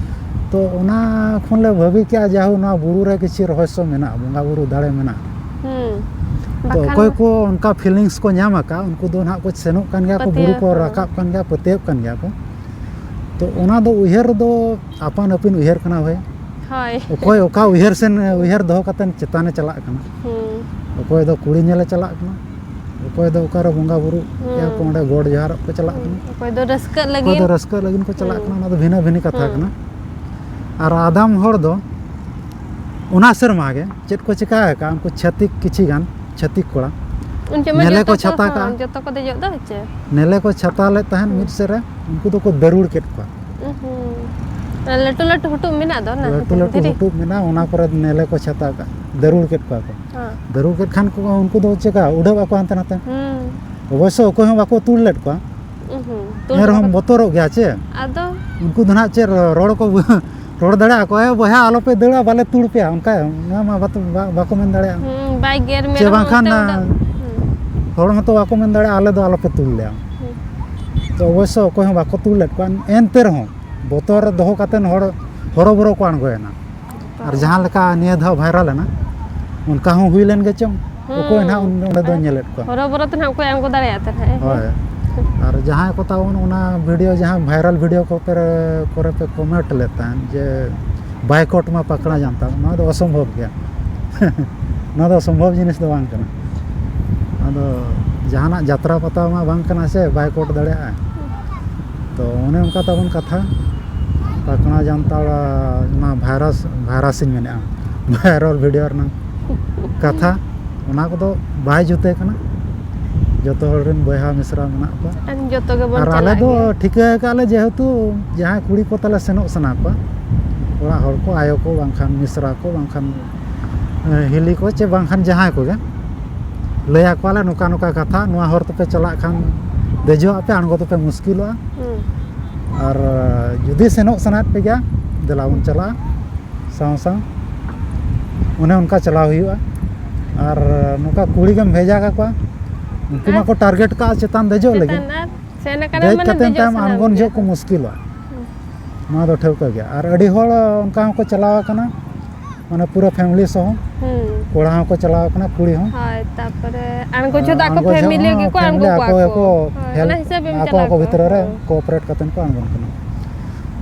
ᱛᱚ ᱚᱱᱟ ᱠᱷᱚᱱ ᱞᱮ ᱵᱷᱟᱹᱵᱤ ᱠᱮᱜᱼᱟ, ᱡᱟᱦᱳ ᱱᱚᱣᱟ ᱵᱩᱨᱩ ᱨᱮ ᱠᱤᱪᱷᱩ ᱨᱚᱦᱚᱥᱭᱚ ᱢᱮᱱᱟᱜᱼᱟ, ᱵᱚᱸᱜᱟ ᱵᱩᱨᱩ ᱫᱟᱲᱮ ᱢᱮᱱᱟᱜᱼᱟ᱾ ᱦᱩᱸ᱾ ᱛᱚ ᱵᱟᱠᱷᱟᱱ ᱚᱠᱚᱭ ᱠᱚ ᱚᱱᱠᱟ ᱯᱷᱤᱞᱤᱝᱥ ᱠᱚ ᱧᱟᱢ ᱟᱠᱟᱫ, ᱩᱱᱠᱩ ᱫᱚ ᱱᱟᱦᱟᱜ ᱠᱚ ᱥᱮᱱᱚᱜ ᱠᱟᱱ ᱜᱮᱭᱟ ᱠᱚ, ᱵᱩᱨᱩ ᱯᱟᱹᱛᱭᱟᱹᱣ, ᱠᱚ ᱦᱮᱸ᱾ ᱨᱟᱠᱟᱵ ᱠᱟᱱ ᱜᱮᱭᱟ, ᱯᱟᱹᱛᱭᱟᱹᱣ ᱠᱟᱱ ᱜᱮᱭᱟ ᱠᱚ᱾ ᱛᱚ ᱚᱱᱟ ᱫᱚ ᱩᱭᱦᱟᱹᱨ ᱫᱚ ᱟᱯᱟᱱ ᱟᱹᱯᱤᱱ ᱩᱭᱦᱟᱹᱨ ᱠᱟᱱᱟ ᱵᱷᱟᱹᱭ᱾ ᱦᱳᱭ᱾ ᱚᱠᱚᱭ ᱚᱠᱟ ᱩᱭᱦᱟᱹᱨ ᱥᱮᱱ, ᱩᱭᱦᱟᱹᱨ ᱫᱚᱦᱚ ᱠᱟᱛᱮ ᱪᱮᱛᱟᱱᱮ ᱪᱟᱞᱟᱜ ᱠᱟᱱᱟ᱾ ᱦᱩᱸ᱾ ᱚᱠᱚᱭ ᱫᱚ ᱠᱩᱲᱤ ᱧᱮᱞᱮ ᱪᱟᱞᱟᱜ ᱠᱟᱱᱟ, ᱚᱠᱚᱭ ᱫᱚ ᱚᱠᱟᱨᱮ ᱵᱚᱸᱜᱟ ᱵᱩᱨᱩ ᱦᱩᱸ᱾ ᱮᱭᱟ ᱠᱚ, ᱚᱸᱰᱮ ᱜᱚᱰ ᱡᱚᱦᱟᱨᱚᱜ ᱠᱚ ᱪᱟᱞᱟᱜ ᱦᱩᱸ᱾ ᱠᱟᱱᱟ᱾ ᱚᱠᱚᱭ ᱫᱚ ᱨᱟᱹᱥᱠᱟᱹᱜ ᱚᱠᱚᱭ ᱞᱟᱹᱜᱤᱫ᱾ ᱫᱚ ᱨᱟᱹᱥᱠᱟᱹᱜ ᱞᱟᱹᱜᱤᱫ ᱠᱚ ᱪᱟᱞᱟᱜ ᱦᱩᱸ᱾ ᱠᱟᱱᱟ, ᱚᱱᱟ ᱫᱚ ᱵᱷᱤᱱᱟᱹ ᱵᱷᱤᱱᱟᱹ ᱠᱟᱛᱷᱟ ᱦᱩᱸ᱾ ᱠᱟᱱᱟ᱾ ᱟᱨ ᱟᱫᱟᱢ ᱦᱚᱲ ᱫᱚ ᱚᱱᱟ ᱥᱮᱨᱢᱟ ᱜᱮ ᱪᱮᱫ ᱠᱚ ᱪᱤᱠᱟ ᱟᱠᱟᱫᱼᱟ, ᱩᱱᱠᱩ ᱪᱷᱟᱹᱛᱤᱠ, ᱠᱤᱪᱷᱤ ᱜᱟᱱ ᱪᱷᱟᱹᱛᱤᱠ ᱠᱚᱲᱟ ᱩᱱ ᱡᱚᱠᱷᱚᱱ ᱧᱮᱞᱮ ᱡᱚᱛᱚ ᱠᱚ ᱠᱚ, ᱪᱷᱟᱛᱟ ᱦᱚᱸ, ᱠᱟᱜᱼᱟ᱾ ᱡᱚᱛᱚ ᱠᱚ ᱫᱮᱡᱚᱜ ᱫᱚ ᱪᱮ? ᱧᱮᱞᱮ ᱠᱚ ᱪᱷᱟᱛᱟ ᱞᱮᱫ ᱛᱟᱦᱮᱸᱫ ᱦᱩᱸ᱾ ᱢᱤᱫ ᱥᱮᱫ ᱨᱮ, ᱩᱱᱠᱩ ᱫᱚᱠᱚ ᱫᱟᱹᱨᱩᱲ ᱠᱮᱫ ᱠᱚᱣᱟ᱾ ᱩᱸ ᱦᱩᱸ᱾ ᱞᱟᱹᱴᱩ ᱞᱟᱹᱴᱩ ᱦᱩᱴᱩᱜ ᱢᱮᱱᱟᱜ ᱫᱚ ᱚᱱᱟ ᱞᱟᱹᱴᱩ ᱠᱷᱟᱹᱛᱤᱨ ᱞᱟᱹᱴᱩ ᱫᱷᱤᱨᱤ? ᱦᱩᱴᱩᱜ ᱢᱮᱱᱟᱜᱼᱟ, ᱚᱱᱟ ᱠᱚᱨᱮ ᱧᱮᱞᱮ ᱠᱚ ᱪᱷᱟᱛᱟ ᱠᱟᱜᱼᱟ, ᱫᱟᱹᱨᱩᱲ ᱠᱮᱫ ᱠᱚᱣᱟ ᱠᱚ᱾ ᱦᱮᱸ᱾ ᱫᱟᱹᱨᱩᱲ ᱠᱮᱫ ᱠᱷᱟᱱ ᱠᱚ ᱩᱱᱠᱩ ᱫᱚ ᱪᱮᱠᱟ ᱩᱰᱟᱹᱜ ᱟᱠᱚ ᱦᱟᱱᱛᱮ ᱱᱟᱛᱮ᱾ ᱦᱩᱸ᱾ ᱚᱵᱚᱥᱥᱚ ᱚᱠᱚᱭ ᱦᱚᱸ ᱵᱟᱠᱚ ᱛᱩᱲ ᱞᱮᱫ ᱠᱚᱣᱟ᱾ ᱩᱸ ᱦᱩᱸ᱾ ᱛᱩᱲ ᱮᱱ ᱨᱮᱦᱚᱸ ᱵᱟᱠᱚ ᱵᱚᱛᱚᱨᱚᱜ ᱜᱮᱭᱟ ᱪᱮ᱾ ᱟᱫᱚ? ᱩᱱᱠᱩ ᱫᱚ ᱱᱟᱦᱟᱜ ᱪᱮᱫ ᱨᱚᱲ ᱠᱚ ᱨᱚᱲ ᱫᱟᱲᱮᱭᱟᱜᱼᱟ ᱠᱚ, "ᱮ ᱵᱚᱭᱦᱟ, ᱟᱞᱚᱯᱮ ᱫᱟᱹᱲᱟ, ᱵᱟᱞᱮ ᱛᱩᱲ ᱯᱮᱭᱟ", ᱚᱱᱠᱟ ᱚᱱᱟ ᱢᱟ ᱵᱟᱛ-, ᱵᱟ-, ᱵᱟᱠᱚ ᱢᱮᱱ ᱫᱟᱲᱮᱭᱟᱜᱼᱟ᱾ ᱦᱩᱸ, ᱵᱟᱭ ᱜᱮᱨ ᱢᱮ ᱪᱮ ᱨᱮᱦᱚᱸ ᱵᱟᱝᱠᱷᱟᱱ, ᱚᱱᱛᱮ ᱚᱸᱰᱮ, ᱦᱩᱸ᱾ ᱦᱚᱲ ᱦᱚᱸᱛᱚ ᱵᱟᱠᱚ ᱢᱮᱱ ᱫᱟᱲᱮᱭᱟᱜᱼᱟ, "ᱟᱞᱮ ᱫᱚ ᱟᱞᱚᱯᱮ ᱛᱩᱞ ᱞᱮᱭᱟ᱾" ᱦᱩᱸ᱾ ᱛᱚ ᱚᱵᱚᱥᱥᱚ ᱚᱠᱚᱭ ᱦᱚᱸ ᱵᱟᱠᱚ ᱛᱩᱞ ᱞᱮᱫ ᱠᱚᱣᱟ᱾ ᱮᱱᱛᱮ ᱨᱮᱦᱚᱸ ᱵᱚᱛᱚᱨ ᱫᱚᱦᱚ ᱠᱟᱛᱮᱫ ᱦᱚᱲ ᱦᱚᱨᱚᱵᱚᱨᱚ ᱠᱚ ᱟᱬᱜᱚᱭᱮᱱᱟ᱾ ᱟᱨ ᱡᱟᱦᱟᱸ ᱞᱮᱠᱟ ᱱᱤᱭᱟᱹ ᱫᱷᱟᱣ ᱵᱷᱟᱭᱨᱟᱞ ᱮᱱᱟ, ᱚᱱᱠᱟ ᱦᱚᱸ ᱦᱩᱭ ᱞᱮᱱ ᱜᱮ ᱪᱚᱝ, ᱦᱩᱸ᱾ ᱚᱠᱚᱭ ᱱᱟᱦᱟᱜ ᱩᱱ-, ᱚᱸᱰᱮ ᱫᱚ ᱟᱨ ᱧᱮᱞᱮᱫ ᱠᱚᱣᱟ᱾ ᱦᱚᱨᱚᱵᱚᱨᱚ ᱛᱮ ᱱᱟᱦᱟᱜ ᱚᱠᱚᱭ ᱟᱬᱜᱚ ᱫᱟᱲᱮᱭᱟᱜ ᱛᱮ ᱱᱟᱦᱟᱜ, ᱦᱮᱸ᱾ ᱦᱳᱭ᱾ ᱟᱨ ᱡᱟᱦᱟᱸᱭ ᱠᱚ ᱛᱟᱵᱚᱱ ᱚᱱᱟ ᱵᱷᱤᱰᱤᱭᱳ, ᱡᱟᱦᱟᱸ ᱵᱷᱟᱭᱨᱟᱞ ᱵᱷᱤᱰᱤᱭᱳ ᱠᱚ ᱯᱮᱨᱮ-, ᱠᱚᱨᱮ ᱯᱮ ᱠᱚᱢᱮᱱᱴ ᱞᱮᱫ ᱛᱟᱦᱮᱸᱫ ᱡᱮ, "ᱵᱟᱭᱠᱚᱴ ᱢᱟ ᱯᱟᱠᱲᱟ ᱡᱟᱱᱛᱟᱲ", ᱱᱚᱣᱟ ᱫᱚ ᱚᱥᱚᱢᱵᱷᱚᱵ ᱜᱮᱭᱟ᱾ ᱱᱚᱣᱟ ᱫᱚ ᱚᱥᱚᱢᱵᱷᱚᱵ ᱡᱤᱱᱤᱥ ᱫᱚ ᱵᱟᱝ ᱠᱟᱱᱟ᱾ ᱟᱫᱚ ᱡᱟᱦᱟᱱᱟᱜ ᱡᱟᱛᱨᱟ ᱯᱟᱛᱟ ᱢᱟ ᱵᱟᱝ ᱠᱟᱱᱟ ᱥᱮ, ᱵᱟᱭᱠᱚᱴ ᱫᱟᱲᱮᱭᱟᱜᱼᱟ᱾ ᱛᱚ ᱚᱱᱮ ᱚᱱᱠᱟ ᱛᱟᱵᱚᱱ ᱠᱟᱛᱷᱟ, ᱯᱟᱠᱲᱟ ᱡᱟᱱᱛᱟᱲ, ᱚᱱᱟ ᱵᱷᱟᱭᱨᱟᱥ, ᱵᱷᱟᱭᱨᱟᱥ ᱤᱧ ᱢᱮᱱᱮᱫᱼᱟ, ᱵᱷᱟᱭᱨᱟᱞ ᱵᱷᱤᱰᱤᱭᱳ ᱨᱮᱱᱟᱜ ᱠᱟᱛᱷᱟ, ᱚᱱᱟ ᱠᱚᱫᱚ ᱵᱟᱭ ᱡᱩᱛᱮ ᱠᱟᱱᱟ᱾ ᱡᱚᱛᱚ ᱦᱚᱲ ᱨᱮᱱ ᱵᱚᱭᱦᱟ ᱢᱤᱥᱨᱟ ᱢᱮᱱᱟᱜ ᱠᱚᱣᱟ᱾ ᱟᱨ ᱡᱚᱛᱚ ᱜᱮᱵᱚᱱ ᱟᱨ ᱟᱞᱮ ᱪᱟᱞᱟᱜ ᱫᱚ ᱜᱮᱭᱟ᱾ ᱴᱷᱤᱠᱟᱹ ᱟᱠᱟᱫ ᱞᱮ, ᱡᱮᱦᱮᱛᱩ ᱡᱟᱦᱟᱸᱭ ᱠᱩᱲᱤ ᱠᱚ ᱛᱟᱞᱮ ᱥᱮᱱᱚᱜ ᱥᱟᱱᱟ ᱠᱚᱣᱟ, ᱚᱲᱟᱜ ᱦᱚᱲ ᱠᱚ, ᱟᱭᱳ ᱠᱚ, ᱵᱟᱝᱠᱷᱟᱱ ᱢᱤᱥᱨᱟ ᱠᱚ, ᱵᱟᱝᱠᱷᱟᱱ, ᱮ, ᱦᱤᱞᱤ ᱠᱚ, ᱪᱮ ᱵᱟᱝᱠᱷᱟᱱ ᱡᱟᱦᱟᱸᱭ ᱠᱚᱜᱮ, ᱞᱟᱹᱭ ᱟᱠᱚᱣᱟᱞᱮ ᱱᱚᱝᱠᱟ ᱱᱚᱝᱠᱟ ᱠᱟᱛᱷᱟ, ᱱᱚᱣᱟ ᱦᱚᱨ ᱛᱮᱯᱮ ᱪᱟᱞᱟᱜ ᱠᱷᱟᱱ ᱫᱮᱡᱚᱜ ᱟᱯᱮ, ᱟᱬᱜᱚ ᱫᱚᱯᱮ ᱢᱩᱥᱠᱤᱞᱚᱜᱼᱟ᱾ ᱦᱩᱸ᱾ ᱟᱨ, ᱮ, ᱡᱩᱫᱤ ᱥᱮᱱᱚᱜ ᱥᱟᱱᱟᱭᱮᱫ ᱯᱮ ᱜᱮᱭᱟ, ᱫᱮᱞᱟ ᱵᱚᱱ ᱪᱟᱞᱟᱜᱼᱟ᱾ ᱥᱟᱶ ᱥᱟᱶ ᱚᱱᱮ ᱚᱱᱠᱟ ᱪᱟᱞᱟᱣ ᱦᱩᱭᱩᱜᱼᱟ᱾ ᱟᱨ ᱱᱚᱝᱠᱟ ᱠᱩᱲᱤ ᱜᱮᱢ ᱵᱷᱮᱡᱟ ᱠᱟᱠᱚᱣᱟ, ᱩᱱᱠᱩ ᱟᱨ ᱢᱟᱠᱚ ᱴᱟᱨᱜᱮᱴ ᱠᱟᱜᱼᱟ ᱪᱮᱛᱟᱱ ᱫᱮᱡᱚᱜ ᱞᱟᱹᱜᱤᱫ᱾ ᱪᱮᱛᱟᱱ ᱟᱨ ᱥᱮᱱ ᱟᱠᱟᱱᱟ ᱫᱮᱡ ᱢᱟᱱᱮ ᱠᱟᱛᱮᱫ ᱫᱮᱡᱚᱜ ᱛᱟᱭᱚᱢ ᱥᱟᱱᱟᱢ ᱟᱬᱜᱚᱱ ᱜᱮᱭᱟ᱾ ᱡᱚᱦᱚᱜ ᱠᱚ ᱢᱩᱥᱠᱤᱞᱚᱜᱼᱟ᱾ ᱦᱩᱸ᱾ ᱱᱚᱣᱟ ᱫᱚ ᱴᱷᱟᱹᱣᱠᱟᱹ ᱜᱮᱭᱟ᱾ ᱟᱨ ᱟᱹᱰᱤ ᱦᱚᱲ ᱚᱱᱠᱟ ᱦᱚᱸᱠᱚ ᱪᱟᱞᱟᱣ ᱟᱠᱟᱱᱟ, ᱢᱟᱱᱮ ᱯᱩᱨᱟᱹ ᱯᱷᱮᱢᱮᱞᱤ ᱥᱚᱦᱚ᱾ ᱦᱩᱸ᱾ ᱠᱚᱲᱟ ᱦᱚᱸᱠᱚ ᱪᱟᱞᱟᱣ ᱟᱠᱟᱱᱟ, ᱠᱩᱲᱤ ᱦᱚᱸ᱾ ᱦᱳᱭ, ᱛᱟᱯᱚᱨᱮ ᱟᱬᱜᱚ ᱡᱚᱦᱚᱜ ᱫᱚ ᱟᱠᱚ ᱟᱬᱜᱚ ᱡᱚᱦᱚᱜ ᱯᱷᱮᱢᱮᱞᱤ ᱦᱚᱸ ᱜᱮᱠᱚ ᱯᱷᱮᱢᱮᱞᱤ ᱟᱬᱜᱚ ᱠᱚᱣᱟ ᱟᱠᱚ ᱠᱚ᱾ ᱜᱮᱠᱚ ᱦᱳᱭ, ᱦᱮᱞᱯ, ᱚᱱᱟ ᱦᱤᱥᱟᱹᱵ ᱮᱢ ᱟᱠᱚ ᱪᱟᱞᱟᱣ ᱟᱠᱚ ᱠᱚᱜᱼᱟ᱾ ᱵᱷᱤᱛᱨᱤ ᱨᱮ ᱦᱳᱭ᱾ ᱠᱳᱚᱯᱟᱨᱮᱴ ᱠᱟᱛᱮᱫ ᱠᱚ ᱟᱬᱜᱚᱱ ᱠᱟᱱᱟ᱾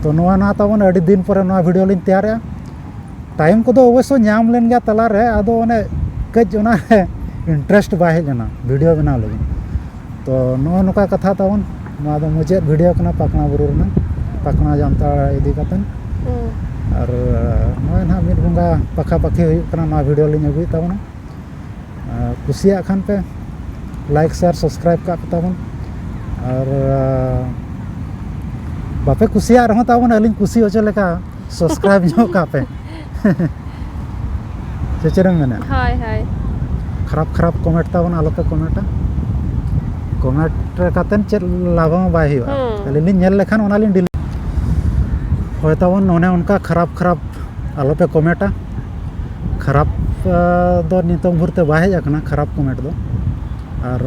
ᱛᱚ ᱱᱚᱣᱟ ᱱᱟᱦᱟᱜ ᱛᱟᱵᱚᱱ ᱟᱹᱰᱤ ᱫᱤᱱ ᱯᱚᱨᱮ ᱱᱚᱣᱟ ᱵᱷᱤᱰᱤᱭᱳ ᱞᱤᱧ ᱛᱮᱭᱟᱨᱮᱜᱼᱟ᱾ ᱴᱟᱭᱤᱢ ᱠᱚᱫᱚ ᱚᱵᱚᱥᱥᱚ ᱧᱟᱢ ᱞᱮᱱ ᱜᱮᱭᱟ ᱛᱟᱞᱟᱨᱮ, ᱟᱫᱚ ᱚᱱᱮ ᱠᱟᱹᱡ ᱚᱱᱟ ᱤᱱᱴᱟᱨᱮᱥᱴ ᱵᱟᱭ ᱦᱮᱡ ᱞᱮᱱᱟ ᱵᱷᱤᱰᱤᱭᱳ ᱵᱮᱱᱟᱣ ᱞᱟᱹᱜᱤᱫ᱾ ᱛᱚ ᱱᱚᱜᱼᱚ ᱱᱚᱝᱠᱟ ᱠᱟᱛᱷᱟ ᱛᱟᱵᱚᱱ, ᱱᱚᱣᱟ ᱫᱚ ᱢᱩᱪᱟᱹᱫ ᱵᱷᱤᱰᱤᱭᱳ ᱠᱟᱱᱟ ᱯᱟᱠᱷᱱᱟ ᱵᱩᱨᱩ ᱨᱮᱱᱟᱜ, ᱯᱟᱠᱷᱱᱟ ᱡᱟᱱᱛᱟᱲ ᱤᱫᱤ ᱠᱟᱛᱮᱫ᱾ ᱦᱩᱸ᱾ ᱟᱨ ᱱᱚᱜᱼᱚᱭ ᱱᱟᱦᱟᱜ ᱢᱤᱫ ᱵᱚᱸᱜᱟ ᱯᱟᱠᱷᱟ ᱯᱟᱹᱠᱷᱤ ᱦᱩᱭᱩᱜ ᱠᱟᱱᱟ, ᱱᱚᱣᱟ ᱵᱷᱤᱰᱤᱭᱳ ᱞᱤᱧ ᱟᱹᱜᱩᱭᱮᱫ ᱛᱟᱵᱚᱱᱟ᱾ ᱟᱨ ᱠᱩᱥᱤᱭᱟᱜ ᱠᱷᱟᱱ ᱯᱮ ᱞᱟᱭᱤᱠ, ᱥᱮᱭᱟᱨ, ᱥᱟᱵᱥᱠᱨᱟᱭᱤᱵ ᱠᱟᱜ ᱯᱮ ᱛᱟᱵᱚᱱ᱾ ᱟᱨ, ᱟᱨ ᱵᱟᱯᱮ ᱠᱩᱥᱤᱭᱟᱜ ᱨᱮᱦᱚᱸ ᱛᱟᱵᱚᱱ ᱟᱹᱞᱤᱧ ᱠᱩᱥᱤ ᱦᱚᱪᱚ ᱞᱮᱠᱟ ᱥᱟᱵᱥᱠᱨᱟᱭᱤᱵ ᱧᱚᱜ ᱠᱟᱜ ᱯᱮ᱾ ᱥᱮ ᱪᱮᱫ ᱮᱢ ᱢᱮᱱᱟ? ᱦᱳᱭ, ᱦᱳᱭ᱾ ᱠᱷᱟᱨᱟᱯ ᱠᱷᱟᱨᱟᱯ ᱠᱚᱢᱮᱱᱴ ᱛᱟᱵᱚᱱ ᱟᱞᱚᱯᱮ ᱠᱚᱢᱮᱱᱴᱟ᱾ ᱠᱚᱢᱮᱱᱴ ᱠᱟᱛᱮᱫ ᱪᱮᱫ ᱞᱟᱵᱷ ᱦᱚᱸ ᱵᱟᱭ ᱦᱩᱭᱩᱜᱼᱟ᱾ ᱦᱩᱸ᱾ ᱟᱹᱞᱤᱧ ᱞᱤᱧ ᱧᱮᱞ ᱞᱮᱠᱷᱟᱱ ᱚᱱᱟᱞᱤᱧ ᱰᱤᱞᱤᱴ᱾ ᱦᱳᱭ ᱛᱟᱵᱚᱱ ᱚᱱᱮ ᱚᱱᱠᱟ ᱠᱷᱟᱨᱟᱯ ᱠᱷᱟᱨᱟᱯ ᱟᱞᱚᱯᱮ ᱠᱚᱢᱮᱱᱴᱟ᱾ ᱠᱷᱟᱨᱟᱯ ᱫᱚ ᱱᱤᱛᱚᱝ ᱵᱷᱳᱨ ᱛᱮ ᱵᱟᱭ ᱦᱮᱡ ᱟᱠᱟᱱᱟ, ᱠᱷᱟᱨᱟᱯ ᱠᱚᱢᱮᱱᱴ ᱫᱚ᱾ ᱟᱨ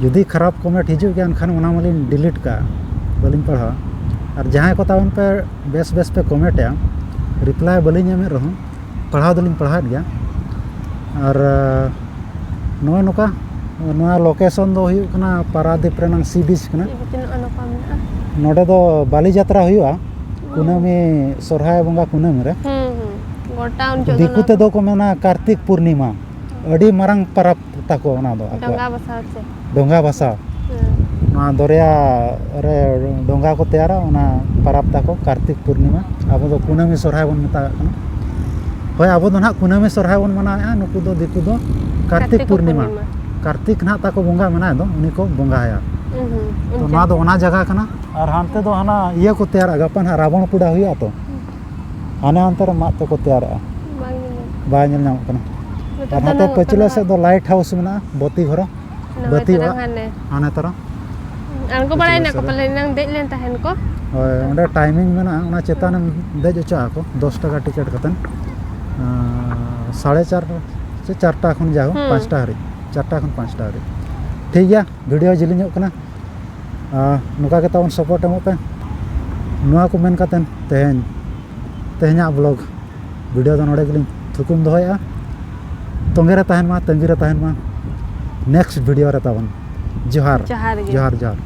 ᱡᱩᱫᱤ ᱠᱷᱟᱨᱟᱯ ᱠᱚᱢᱮᱱᱴ ᱦᱤᱡᱩᱜ ᱜᱮᱭᱟ, ᱮᱱᱠᱷᱟᱱ ᱚᱱᱟ ᱢᱟᱞᱤᱧ ᱰᱤᱞᱤᱴ ᱠᱟᱜᱼᱟ, ᱵᱟᱹᱞᱤᱧ ᱯᱟᱲᱦᱟᱣᱟ᱾ ᱟᱨ ᱡᱟᱦᱟᱸᱭ ᱠᱚ ᱛᱟᱵᱚᱱ ᱯᱮ ᱵᱮᱥ ᱵᱮᱥ ᱯᱮ ᱠᱚᱢᱮᱱᱴᱮᱜᱼᱟ, ᱨᱤᱯᱞᱟᱭ ᱵᱟᱹᱞᱤᱧ ᱮᱢᱮᱫ ᱨᱮᱦᱚᱸ, ᱯᱟᱲᱦᱟᱣ ᱫᱚᱞᱤᱧ ᱯᱟᱲᱦᱟᱣᱮᱫ ᱜᱮᱭᱟ᱾ ᱟᱨ ᱱᱚᱜᱼᱚᱭ ᱱᱚᱝᱠᱟ, ᱱᱚᱣᱟ ᱞᱳᱠᱮᱥᱚᱱ ᱫᱚ ᱦᱩᱭᱩᱜ ᱠᱟᱱᱟ ᱯᱟᱨᱟᱫᱤᱯ ᱨᱮᱱᱟᱝ ᱥᱤ ᱵᱤᱪ ᱠᱟᱱᱟ᱾ ᱥᱤ ᱵᱤᱪ ᱱᱚᱜᱼᱚ ᱱᱚᱝᱠᱟ ᱢᱮᱱᱟᱜᱼᱟ᱾ ᱱᱚᱰᱮ ᱫᱚ ᱵᱟᱹᱞᱤ ᱡᱟᱛᱨᱟ ᱦᱩᱭᱩᱜᱼᱟ, ᱠᱩᱱᱟᱹᱢᱤ, ᱥᱚᱨᱦᱟᱭ ᱵᱚᱸᱜᱟ ᱠᱩᱱᱟᱹᱢᱤ ᱨᱮ᱾ ᱦᱩᱸ, ᱦᱩᱸ᱾ ᱜᱚᱴᱟ ᱩᱱ ᱡᱚᱦᱚᱜ ᱫᱚ ᱫᱤᱠᱩ ᱱᱚᱣᱟ ᱛᱮᱫᱚ ᱠᱚ ᱢᱮᱱᱟ ᱠᱟᱨᱛᱤᱠ ᱯᱩᱨᱱᱤᱢᱟ᱾ ᱟᱹᱰᱤ ᱢᱟᱨᱟᱝ ᱯᱟᱨᱟᱵᱽ ᱛᱟᱠᱚ ᱚᱱᱟ ᱫᱚ ᱟᱠᱚᱣᱟᱜ᱾ ᱰᱚᱸᱜᱟ ᱵᱷᱟᱥᱟᱣ ᱪᱮ? ᱰᱚᱸᱜᱟ ᱵᱷᱟᱥᱟᱣ᱾ ᱦᱩᱸ᱾ ᱱᱚᱣᱟ ᱫᱚᱨᱭᱟ ᱨᱮ ᱰᱚᱸᱜᱟ ᱠᱚ ᱛᱮᱭᱟᱨᱟ, ᱚᱱᱟ ᱯᱟᱨᱟᱵᱽ ᱛᱟᱠᱚ ᱠᱟᱨᱛᱤᱠ ᱯᱩᱨᱱᱤᱢᱟ᱾ ᱟᱵᱚ ᱫᱚ ᱠᱩᱱᱟᱹᱢᱤ ᱥᱚᱨᱦᱟᱭ ᱵᱚᱱ ᱢᱮᱛᱟᱜᱟᱜ ᱠᱟᱱᱟ᱾ ᱦᱳᱭ, ᱟᱵᱚ ᱫᱚ ᱱᱟᱦᱟᱜ ᱠᱩᱱᱟᱹᱢᱤ ᱥᱚᱨᱦᱟᱭ ᱵᱚᱱ ᱢᱟᱱᱟᱣᱮᱫᱼᱟ, ᱱᱩᱠᱩ ᱫᱚ ᱫᱤᱠᱩ ᱫᱚ ᱠᱟᱨᱛᱤᱠ ᱠᱟᱨᱛᱤᱠ ᱯᱩᱨᱱᱤᱢᱟ᱾ ᱯᱩᱨᱱᱤᱢᱟ᱾ ᱠᱟᱨᱛᱤᱠ ᱱᱟᱦᱟᱜ ᱛᱟᱠᱚ ᱵᱚᱸᱜᱟ ᱢᱮᱱᱟᱭ ᱫᱚ, ᱩᱱᱤ ᱠᱚ ᱵᱚᱸᱜᱟᱭᱟ᱾ ᱦᱩᱸ, ᱦᱩᱸ, ᱛᱚ ᱩᱱᱠᱤᱱ ᱱᱚᱣᱟ ᱫᱚ ᱠᱚ᱾ ᱚᱱᱟ ᱡᱟᱭᱜᱟ ᱠᱟᱱᱟ᱾ ᱟᱨ ᱦᱟᱱᱛᱮ ᱫᱚ ᱦᱟᱱᱟ ᱤᱭᱟᱹ ᱠᱚ ᱛᱮᱭᱟᱨᱟ, ᱜᱟᱯᱟ ᱱᱟᱦᱟᱜ ᱨᱟᱵᱚᱬ ᱯᱚᱲᱟ ᱦᱩᱭᱩᱜᱼᱟ ᱛᱚ᱾ ᱦᱟᱱᱮ ᱦᱟᱱᱛᱮ ᱨᱮ ᱢᱟᱫ ᱛᱮᱠᱚ ᱛᱮᱭᱟᱨᱮᱜᱼᱟ᱾ ᱵᱟᱝ ᱧᱮᱞ ᱧᱟᱢᱚᱜ᱾ ᱵᱟᱭ ᱧᱮᱞ ᱧᱟᱢᱚᱜ ᱠᱟᱱᱟ᱾ ᱱᱤᱛᱚᱜ ᱟᱨ ᱫᱚ ᱦᱟᱱᱛᱮ ᱱᱟᱝ ᱯᱟᱹᱪᱷᱞᱟᱹ ᱠᱟᱱᱟ᱾ ᱥᱮᱫ ᱫᱚ ᱞᱟᱭᱤᱴ ᱦᱟᱣᱩᱥ ᱢᱮᱱᱟᱜᱼᱟ, ᱵᱟᱹᱛᱤ ᱜᱷᱚᱨᱟ᱾ ᱱᱚᱜᱼᱚᱭ ᱵᱟᱹᱛᱤ ᱛᱚᱨᱟ ᱚᱲᱟᱜ᱾ ᱦᱟᱱᱮ᱾ ᱦᱟᱱᱮ ᱛᱚᱨᱟ᱾ ᱟᱬᱜᱚ ᱵᱟᱲᱟᱭ ᱯᱟᱹᱪᱷᱞᱟᱹ ᱱᱟᱠᱚ ᱥᱮᱫ ᱨᱮ᱾ ᱯᱟᱞᱮ, ᱮᱱᱟᱝ ᱫᱮᱡ ᱞᱮᱱ ᱛᱟᱦᱮᱱ ᱠᱚ᱾ ᱦᱳᱭ, ᱚᱸᱰᱮ ᱴᱟᱭᱢᱤᱝ ᱢᱮᱱᱟᱜᱼᱟ, ᱚᱱᱟ ᱪᱮᱛᱟᱱᱮᱢ ᱫᱮᱡ ᱦᱚᱪᱚᱜ ᱟᱠᱚ, ᱫᱚᱥ ᱴᱟᱠᱟ ᱴᱤᱠᱤᱴ ᱠᱟᱛᱮ᱾ ᱟᱸ, ᱥᱟᱲᱮ ᱪᱟᱨ ᱥᱮ ᱪᱟᱨᱴᱟ ᱠᱷᱚᱱ ᱡᱟᱦᱳᱠ, ᱦᱩᱸ᱾ ᱯᱟᱸᱪᱴᱟ ᱦᱟᱹᱨᱤᱡ, ᱪᱟᱨᱴᱟ ᱠᱷᱚᱱ ᱯᱟᱸᱪᱴᱟ ᱦᱟᱹᱨᱤᱡ᱾ ᱴᱷᱤᱠ ᱜᱮᱭᱟ, ᱵᱷᱤᱰᱤᱭᱳ ᱡᱤᱞᱤᱧᱚᱜ ᱠᱟᱱᱟ᱾ ᱟᱸ, ᱱᱚᱝᱠᱟ ᱜᱮ ᱛᱟᱵᱚᱱ ᱥᱟᱯᱳᱨᱴ ᱮᱢᱚᱜ ᱯᱮ᱾ ᱱᱚᱣᱟ ᱠᱚ ᱢᱮᱱ ᱠᱟᱛᱮ ᱛᱮᱦᱮᱧ, ᱛᱮᱦᱮᱧᱟᱜ ᱵᱞᱚᱜ ᱵᱷᱤᱰᱤᱭᱳ ᱫᱚ ᱱᱚᱰᱮ ᱜᱮᱞᱤᱧ ᱛᱷᱩᱠᱩᱢ ᱫᱚᱦᱚᱭᱮᱫᱼᱟ᱾ ᱛᱚᱸᱜᱮ ᱨᱮ ᱛᱟᱦᱮᱱ ᱢᱟ, ᱛᱟᱺᱜᱤ ᱨᱮ ᱛᱟᱦᱮᱱ ᱢᱟ ᱱᱮᱠᱥᱴ ᱵᱷᱤᱰᱤᱭᱳ ᱨᱮ ᱛᱟᱵᱚᱱ᱾ ᱡᱚᱦᱟᱨ᱾ ᱡᱚᱦᱟᱨ ᱜᱮ᱾ ᱡᱚᱦᱟᱨ, ᱡᱚᱦᱟᱨ᱾